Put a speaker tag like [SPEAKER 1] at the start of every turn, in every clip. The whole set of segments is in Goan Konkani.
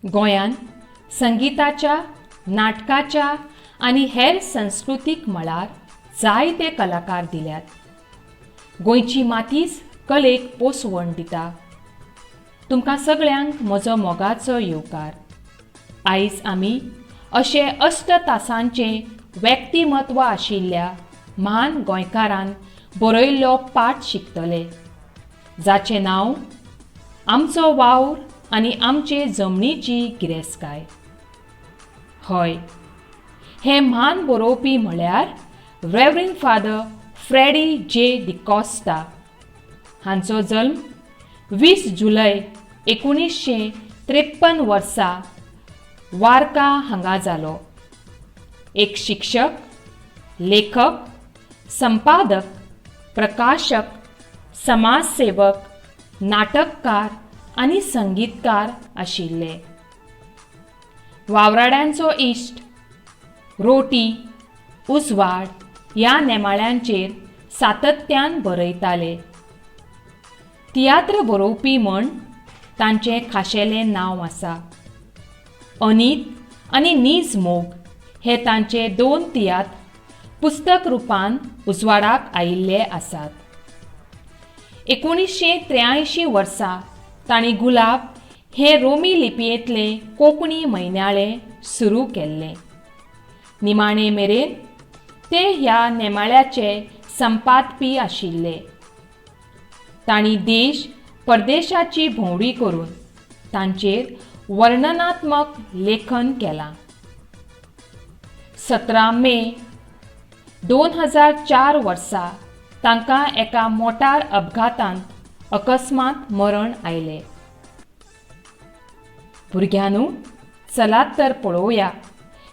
[SPEAKER 1] गोंयान संगिताच्या, नाटकाच्या आनी हेर संस्कृतीक मळार जायते कलाकार दिल्यात. गोंयची मातीच कलेक पोसवण दिता. तुमकां सगळ्यांक म्हजो मोगाचो येवकार. आयज आमी अशे अश्ट तासांचें व्यक्तिमत्व आशिल्ल्या म्हान गोंयकारान बरयल्लो पाठ शिकतले, जाचें नांव आमचो वावर आनी आमचे जमनीची गिरेस्तकाय. हय, हे म्हान बरोवपी म्हळ्यार रेवरंड फादर फ्रेडी जे डिकॉस्टा हांचो जल्म 20 जुलय 1953 वर्सा वार्का हांगा जालो. एक शिक्षक, लेखक, संपादक, प्रकाशक, समाजसेवक, नाटककार आनी संगीतकार आशिल्ले. वावराड्यांचो इश्ट, रोटी, उजवाड ह्या नेमाळ्यांचेर सातत्यान बरयताले. तियात्र बरोवपी म्हूण तांचें खाशेलें नांव आसा. अनीत आनी नीज मोग हे तांचे दोन तियात्र पुस्तक रुपान उजवाडाक आयिल्ले आसात. 1983 वर्सा तांणी गुलाब हें रोमी लिपयेंतलें कोंकणी म्हयन्याळें सुरू केल्लें. निमाणे मेरेन ते ह्या नेमाळ्याचे संपादपी आशिल्ले. तांणी देश परदेशाची भोंवडी करून तांचेर वर्णनात्मक लेखन केलां. 17 मे 2004 वर्सा तांकां एका मोटार अपघातांत अकस्मात मरण आयलें. भुरग्यांनो, चलात तर पळोवया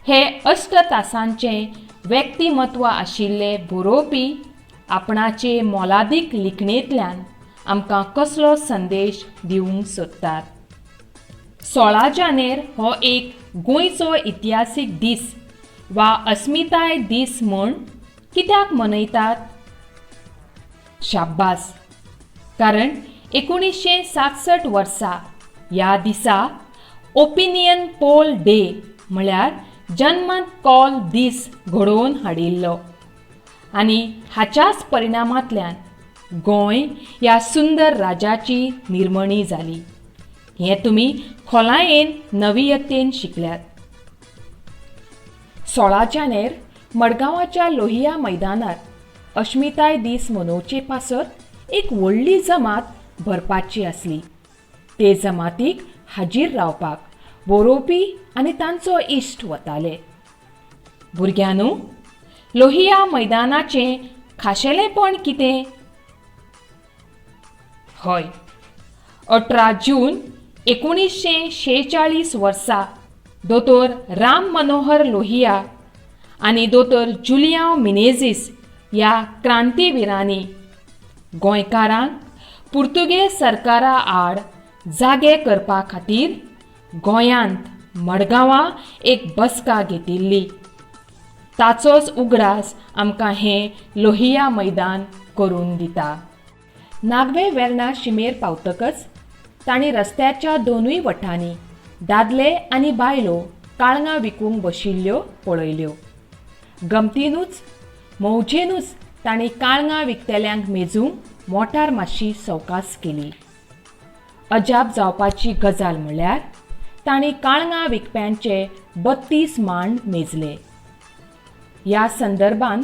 [SPEAKER 1] हे अश्ट तासांचें व्यक्तिमत्व आशिल्ले बरोवपी आपणाचे मोलादीक लिखणेंतल्यान आमकां कसलो संदेश दिवंक सोदतात. 16 जानेर हो एक गोंयचो इतिहासीक दीस वा अस्मिताय दीस म्हूण कित्याक मनयतात? शाब्बास, कारण 1967 वर्सा ह्या दिसा ओपिनियन पोल डे म्हळ्यार जनमत कौल दीस घडोवन हाडिल्लो आनी हाच्याच परिणामांतल्यान गोंय ह्या सुंदर राज्याची निर्मणी जाली हें तुमी खोलायेन नवियतेन शिकल्यात. 16 जानेर मडगांवाच्या लोहिया मैदानार अस्मिताय दीस मनोवचे पासत एक व्हडली जमात भरपाची आसली. ते जमातीक हाजीर रावपाक बरोवपी आनी तांचो इश्ट वताले. भुरग्यांनो, लोहिया मैदानाचें खाशेलेपण कितें? हय, 18 जून 1946 वर्सा दोतोर राम मनोहर लोहिया आनी दोतोर जुलियांव मिनेझीस ह्या क्रांतीविरांनी गोंयकारांक पुर्तुगेज सरकारा आड जागे करपा खातीर गोंयांत मडगांवां एक बसका घेतिल्ली. ताचोच उगडास आमकां हें लोहिया मैदान करून दिता. नागवे वेर्णा शिमेर पावतकच तांणी रस्त्याच्या दोनूय वटांनी दादले आनी बायलो काळंगां विकूंक बशिल्ल्यो पळयल्यो. गमतीनूच, मौजेनूच तांणी काळंगां विकतल्यांक मेजूंक मोटार मातशी सवकास केली. अजाप जावपाची गजाल म्हळ्यार तांणी काळंगां विकप्यांचे 32 मांड मेजले. ह्या संदर्भांत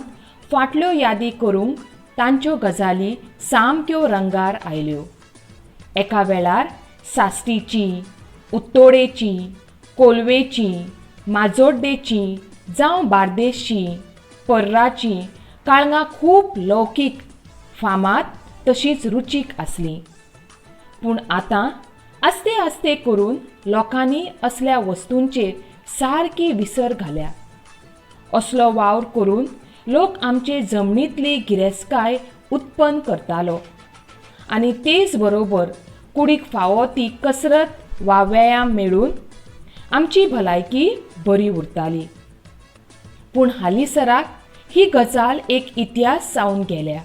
[SPEAKER 1] फाटल्यो यादी करूंक तांच्यो गजाली सामक्यो रंगार आयल्यो. एका वेळार साश्टीची, उत्तोडेची, कोलवेची, माजोड्डेची जावं बार्देसची, पर्राची काळंगां खूब लौकीक, फामाद तशींच रुचीक आसलीं. पूण आतां आस्ते आस्ते करून लोकांनी असल्या वस्तूंचेर सारकी विसर घाल्या. असलो वावर करून लोक आमचे जमनींतली गिरेस्तकाय उत्पन्न करतालो आनी तेच बरोबर कुडीक फावो ती कसरत वा व्यायाम मेळून आमची भलायकी बरी उरताली. पूण हालींसराक ही गजाल एक इतिहास जावन गेल्या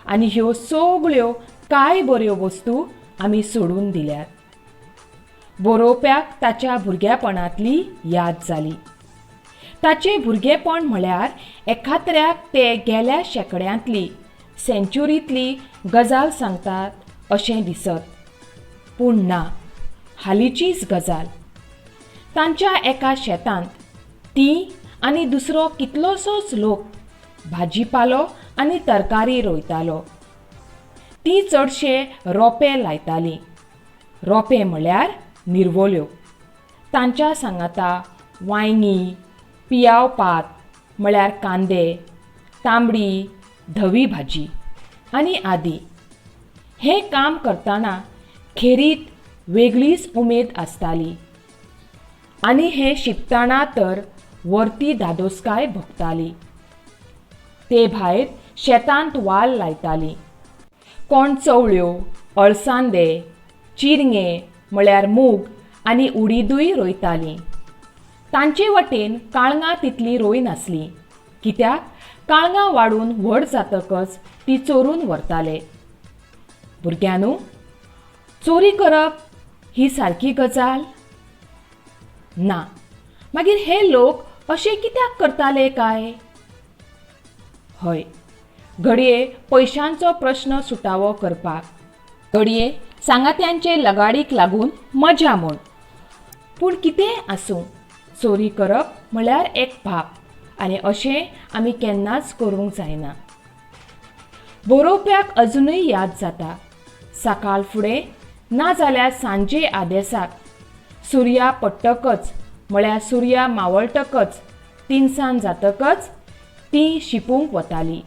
[SPEAKER 1] आनी ह्यो सगळ्यो कांय बऱ्यो वस्तू आमी सोडून दिल्यात. बरोवप्याक ताच्या भुरगेपणांतली याद जाली. ताचें भुरगेपण म्हळ्यार एखाद्र्याक ते गेल्या शेंकड्यांतली, सेंच्युरींतली गजाल सांगतात अशें दिसत. पूण ना, हालींचीच गजाल. तांच्या एका शेतांत तीं आनी दुसरो कितलोसोच लोक भाजीपालो आनी तरकारी रोयतालो. तीं चडशे रोंपे लायतालीं. रोंपे म्हळ्यार निरवोल्यो. तांच्या सांगाता वांयगीं, पियाव पात म्हळ्यार कांदे, तांबडी, धवी भाजी आनी आदी. हें काम करतना खेरीत वेगळीच उमेद आसताली आनी हें शिंपतना तर वर्ती धादोसकाय भोगताली. ते भायर शेतांत वाल लायतालीं. कोण चवळ्यो, अळसांदे, चिरंगे म्हळ्यार मूग आनी उडिदूय रोयतालीं. तांचे वटेन काळंगां तितलीं रोय नासलीं, कित्याक काळंगां वाडून व्हड जातकच तीं चोरून व्हरताले. भुरग्यांनो, चोरी करप ही सारकी गजाल ना. मागीर हे लोक अशें कित्याक करताले काय? हय, घडये पयशांचो प्रस्न सुटावो करपाक, घडये सांगात्यांचे लगाडीक लागून मजा म्हूण. पूण कितेंय आसूं, चोरी करप म्हळ्यार एक पाप आनी अशें आमी केन्नाच करूंक जायना. बरोवप्याक अजुनूय याद जाता, सकाळ फुडें ना जाल्यार सांजे आदेसाक सुर्या पडटकच म्हळ्यार सुर्या मावळटकच तिनसांज जातकच तीं शिंपूंक वतालीं.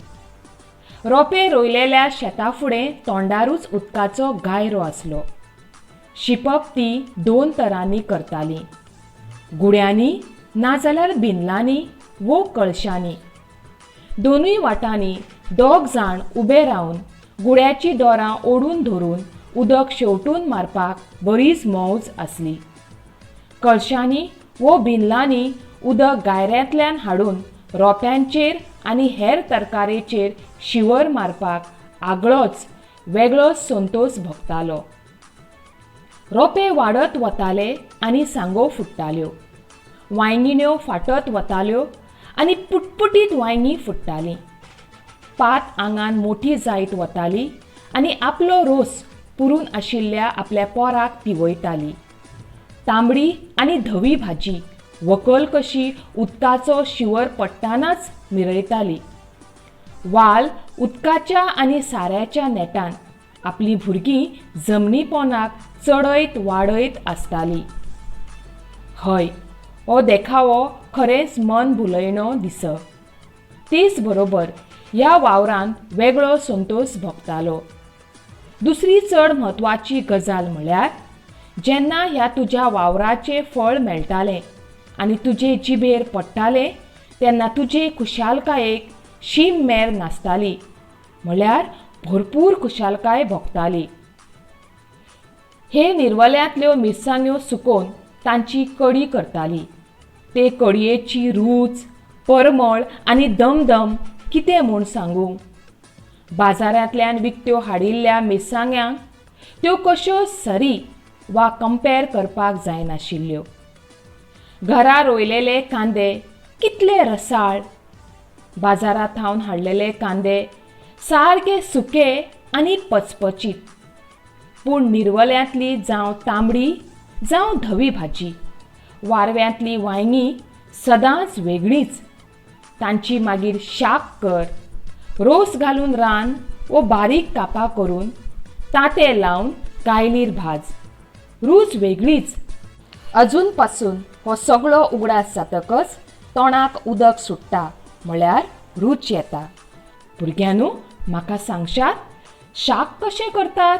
[SPEAKER 1] रोंपे रोयलेल्या शेता फुडें तोंडारूच उदकाचो गायरो आसलो. शिंपप तीं दोन तरांनी करतालीं, गुड्यांनी नाजाल्यार बिनलांनी वो कळशांनी. दोनूय वाटांनी दोग जाण उबे रावन गुड्याचीं दोरां ओडून धरून उदक शेंवटून मारपाक बरीच मौज आसली. कळशांनी वो बिनलांनी उदक गायऱ्यांतल्यान हाडून रोंप्यांचेर आनी हेर तरकारेचेर शिंवर मारपाक आगळोच वेगळोच संतोस भोगतालो. रोंपे वाडत वताले आनी सांगो फुट्टाल्यो. वांयगिण्यो फाटत वताल्यो आनी पुटपुटीत वांयगीं फुट्टालीं. पात आंगान मोठी जायत वताली आनी आपलो रोस पुरून आशिल्ल्या आपल्या पोराक पिवयताली. तांबडी आनी धवी भाजी व्हंकल कशी उदकाचो शिंवर पडटनाच मिरयताली. वाल उदकाच्या आनी साऱ्याच्या नेटान आपलीं भुरगीं जमनी पोंदाक चडयत वाडयत आसताली. हय, हो देखावो खरेंच मन भुलयणो दिस. तेच बरोबर ह्या वावरांत वेगळो संतोस भोगतालो. दुसरी चड म्हत्वाची गजाल म्हळ्यार जेन्ना ह्या तुज्या वावराचें फळ मेळटालें आनी तुजे जिबेर पडटालें तेन्ना तुजे खुशालकायेक शीम मेर नासताली, म्हळ्यार भरपूर खुशालकाय भोगताली. हे निरवल्यांतल्यो मिरसांग्यो सुकोवन तांची कडी करताली. ते कडयेची रूच, परमळ आनी दमदम कितें म्हूण सांगूं? बाजारांतल्यान विकत्यो हाडिल्ल्या मिरसांग्यांक त्यो कश्यो सरी वा कंपेर करपाक जायनाशिल्ल्यो. घरा रोयलेले कांदे कितले रसाळ! बाजारांत थावन हाडलेले कांदे सारके सुके आनी पचपचीत. पूण निरवल्यांतली जावं तांबडी जावं धवी भाजी, वारव्यांतली वांयगीं सदांच वेगळींच. तांची मागीर शाक कर, रोस घालून रांद वो बारीक कापां करून तांतें लावन कायलीर भाज, रूच वेगळीच. अजून पासून हो सगळो उगडास जातकच तोंडाक उदक सुट्टा, म्हळ्यार रूच येता. भुरग्यांनो, म्हाका सांगशात शाक कशें करतात?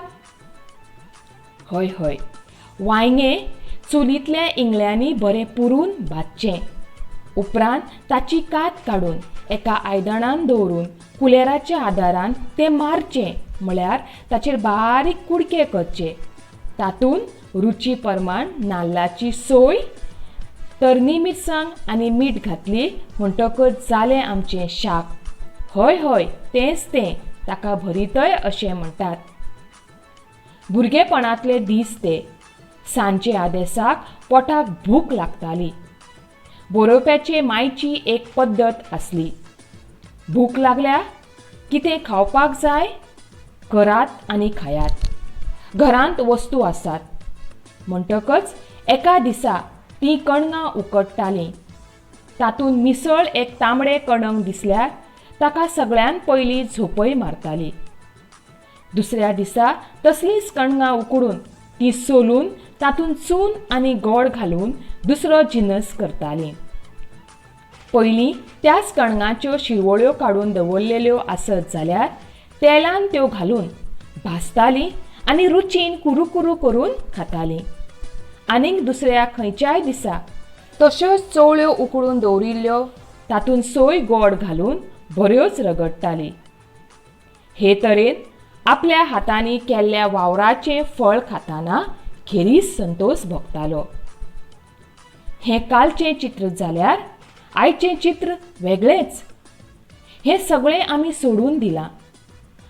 [SPEAKER 1] हय हय, वांयगें चुलींतल्या इंगळ्यांनी बरें पुरून भाजचें. उपरांत ताची कात काडून एका आयदणान दवरून कुलेराच्या आदारान तें मारचें, म्हळ्यार ताचेर बारीक कुडके करचे. तातूंत रुची प्रमाण नाल्लाची सोय, तरणी मिरसांग आनी मीठ घातली म्हणटकच जालें आमचें शाक. हय हय, तेंच तें, ताका भरीतय अशें म्हणटात. भुरगेपणांतले दीस ते. सांजे आदेसाक पोटाक भूक लागताली. बरोवप्याचे मायची एक पद्दत आसली, भूक लागल्या, कितें खावपाक जाय, करात आनी खायात, घरांत वस्तू आसात. म्हणटकच एका दिसा तीं कणगां उकडटालीं. तातूंत मिसळ एक तांबडें कणंग दिसल्यार ताका सगळ्यांत पयलीं झोपय मारताली. दुसऱ्या दिसा तसलींच कणगां उकडून तीं सोलून तातूंत चून आनी गोड घालून दुसरो जिनस करतालीं. पयलीं त्याच कणगांच्यो शिरवळ्यो काडून दवरलेल्यो आसत जाल्यार तेलान त्यो घालून भाजतालीं आनी रुचीन कुरुकुरू करून खातालीं. आनीक दुसऱ्या खंयच्याय दिसा तश्योच चवळ्यो उकडून दवरिल्ल्यो तातूंत सोय गोड घालून बऱ्योच रगडटाली. हे तरेन आपल्या हातांनी केल्ल्या वावराचें फळ खाताना खेरीज संतोस भोगतालो. हें कालचें चित्र जाल्यार आयचें चित्र वेगळेंच. हें सगळें आमी सोडून दिलां.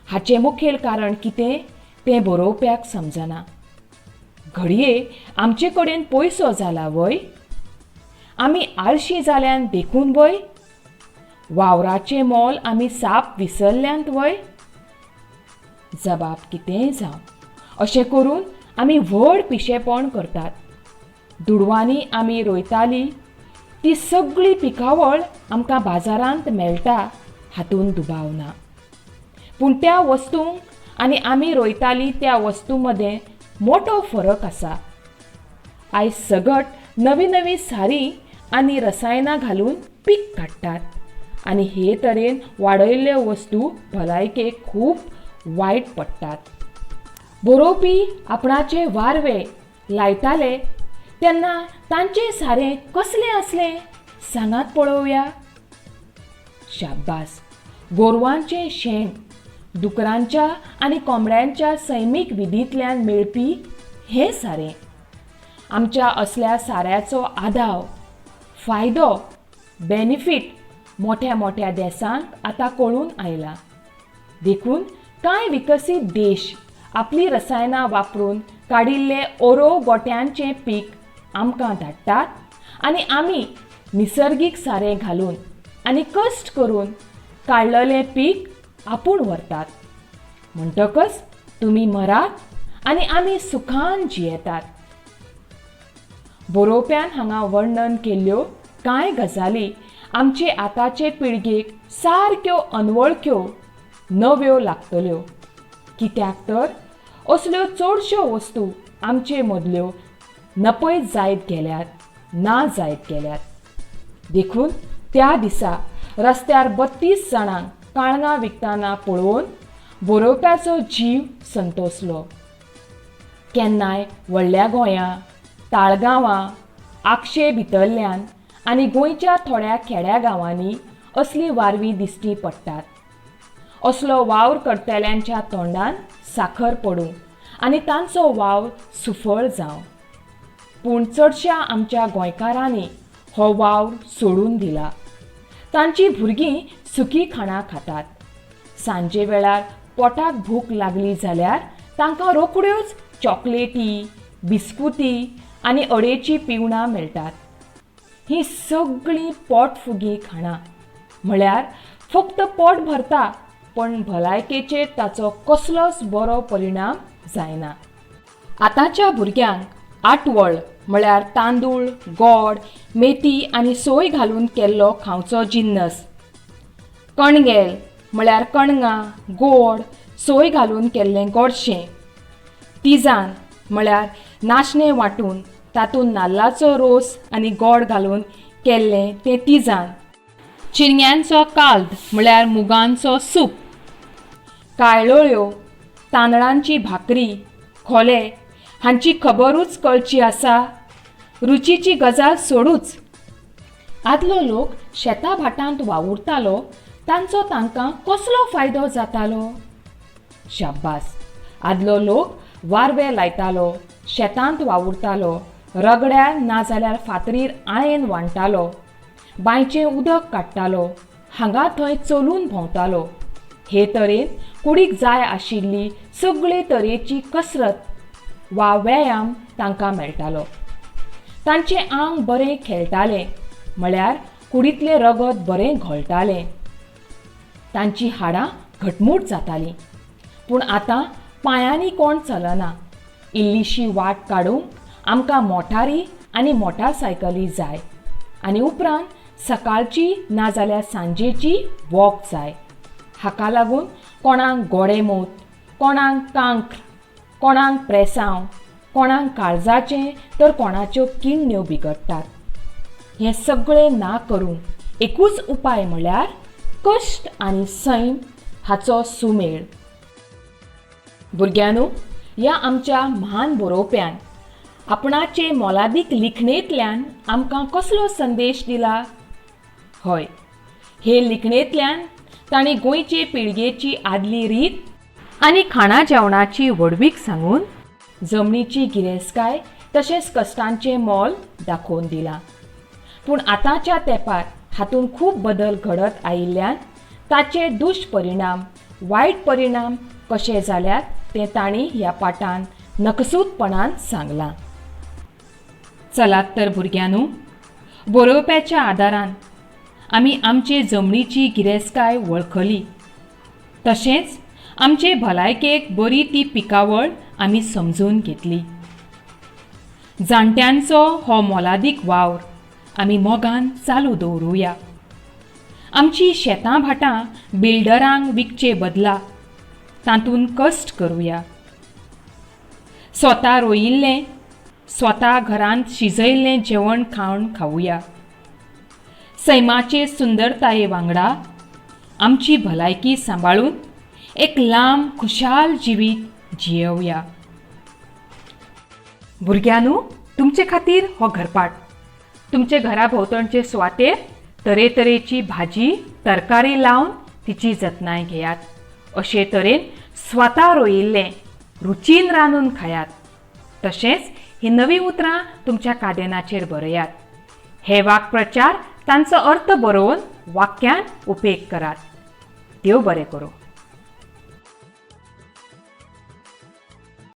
[SPEAKER 1] हाचें मुखेल कारण कितें तें बरोवप्याक समजना. घडये आमचे कडेन पयसो जाला व्हय? आमी आळशी जाल्यान देखून व्हय? वावराचें मोल आमी साप विसरल्यांत व्हय? जबाब कितेंय जावं, अशें करून आमी व्हड पिशेपण करतात. दुडवांनी आमी रोयताली ती सगळी पिकावळ आमकां बाजारांत मेळटा हातूंत दुबाव ना. पूण त्या वस्तूंक आनी आमी रोयताली त्या वस्तूं मदें मोटो फरक आसा. आयज सगट नवीं नवीं सारीं आनी रसायनां घालून पीक काडटात आनी हे तरेन वाडयल्ल्यो वस्तू भलायकेक खूब वायट पडटात. बरोवपी आपणाचे वारवे लायताले तेन्ना तांचें सारें कसलें आसलें सांगात पळोवया. शाब्बास, गोरवांचें शेण, दुकरांच्या आनी कोंबड्यांच्या सैमीक विधींतल्यान मेळपी हें सारें. आमच्या असल्या साऱ्याचो आदाव, फायदो, बेनिफीट मोठ्या मोठ्या देसांक आतां कळून आयला. देखून कांय विकसीत देश आपलीं रसायनां वापरून काडिल्लें ओरोव गोट्यांचें पीक आमकां धाडटात आनी आमी निसर्गीक सारें घालून आनी कश्ट करून काडलेलें पीक आपूण व्हरतात. म्हणटकच तुमी मरात आनी आमी सुखान जियेतात. बरोवप्यान हांगा वर्णन केल्ल्यो कांय गजाली आमचे आतांचे पिळगेक सारक्यो अनवळख्यो, नव्यो लागतल्यो. कित्याक तर असल्यो चडश्यो वस्तू आमचे मदल्यो नपयत जायत गेल्यात, ना जायत गेल्यात. देखून त्या दिसा रस्त्यार 32 जाणांक काळंगां विकतना पळोवन बरोवप्याचो जीव संतोसलो. केन्नाय व्हडल्या गोंयां, ताळगांवां, आगशे भितरल्यान आनी गोंयच्या थोड्या खेड्या गांवांनी असलीं वारवीं दिश्टी पडटात. असलो वावर करतल्यांच्या तोंडान साखर पडूं आनी तांचो वावर सुफळ जावं. पूण चडश्या आमच्या गोंयकारांनी हो वावर सोडून दिला. तांचीं भुरगीं सुकी खाणां खातात. सांजे वेळार पोटाक भूक लागली जाल्यार तांकां रोखड्योच चॉकलेटी, बिस्कुती आनी अडेचीं पिवणां मेळटात. हीं सगळीं पोटफुगीं खाणां म्हळ्यार फक्त पोट भरता, पण भलायकेचेर ताचो कसलोच बरो परिणाम जायना. आतांच्या भुरग्यांक आटवळ म्हळ्यार तांदूळ, गोड, मेथी आनी सोय घालून केल्लो खावचो जिन्नस, कणगेल म्हळ्यार कणगां, गोड, सोय घालून केल्लें गोडशें, तिजान म्हळ्यार नाशणें वांटून तातूंत नाल्लाचो रोस आनी गोड घालून केल्लें तें तिजान, चिरग्यांचो काल्द म्हळ्यार मुगांचो सूप, कायळोळ्यो, तांदळांची भाकरी, खोले हांची खबरूच कळची आसा? रुचीची गजाल सोडूच. आदलो लोक शेता भाटांत वावुरतालो तांचो तांकां कसलो फायदो जातालो? शाब्बास, आदलो लोक वारवे लायतालो, शेतांत वावुरतालो, रगड्यार नाजाल्यार फातरीर आळेन वांट्टालो, बांयचें उदक काडटालो, हांगा थंय चलून भोंवतालो. हे तरेन कुडीक जाय आशिल्ली सगळे तरेची कसरत वा व्यायाम तांकां मेळटालो. तांचें आंग बरें खेळटालें, म्हळ्यार कुडींतलें रगत बरें घोळटालें, तांचीं हाडां घटमूट जातालीं. पूण आतां पांयांनी कोण चलना. इल्लीशी वाट काडूंक आमकां मोटारी आनी मोटारसायकली जाय आनी उपरांत सकाळची नाजाल्यार सांजेची वॉक जाय. हाका लागून कोणाक गोडेंमूत, कोणाक कांक्र, कोणाक प्रेसांव, कोणाक काळजाचें तर कोणाच्यो किडण्यो बिगडटात. हें सगळें ना करूंक एकूच उपाय म्हळ्यार कश्ट आनी सैम हाचो सुमेळ. भुरग्यांनो, ह्या आमच्या म्हान बरोवप्यान आपणाचे मोलादीक लिखणेंतल्यान आमकां कसलो संदेश दिला? हय, हे लिखणेंतल्यान तांणी गोंयचे पिळगेची आदली रीत आनी खाणा जेवणाची व्हडवीक सांगून जमनीची गिरेस्तकाय तशेंच कश्टांचें मोल दाखोवन दिलां. पूण आतांच्या तेंपार हातूंत खूब बदल घडत आयिल्ल्यान ताचे दुश्परिणाम, वायट परिणाम कशे जाल्यात तें तांणी ह्या पाठांत नकसूदपणान सांगलां. चलात तर भुरग्यांनो, बरोवप्याच्या आदारान आमी आमचे जमनीची गिरेस्तकाय वळखली, तशेंच आमचे भलायकेक बरी ती पिकावळ आमी समजून घेतली. जाणट्यांचो हो मोलादीक वावर आमी मोगान चालू दवरुया. आमची शेतां भाटां बिल्डरांक विकचे बदला तातूंत कश्ट करुया. स्वता रोयिल्लें, स्वता घरांत शिजयल्लें जेवण खाण खावया. सैमाचे सुंदरताये वांगडा आमची भलायकी सांबाळून एक लांब खुशाल जिवीत जियेवया. भुरग्यांनो, तुमचे खातीर हो घरपाठ. तुमचे घरा भोंवतणचे सुवातेर तरेतरेची भाजी तरकारी लावन तिची जतनाय घेयात. अशे तरेन स्वता रोयिल्लें रुचीन रांदून खायात. तशेंच हीं नवीं उतरां तुमच्या कादेनाचेर बरयात. हे वाक्प्रचार तांचो अर्थ बरोवन वाक्यान उपेग करात. देव बरें करूं.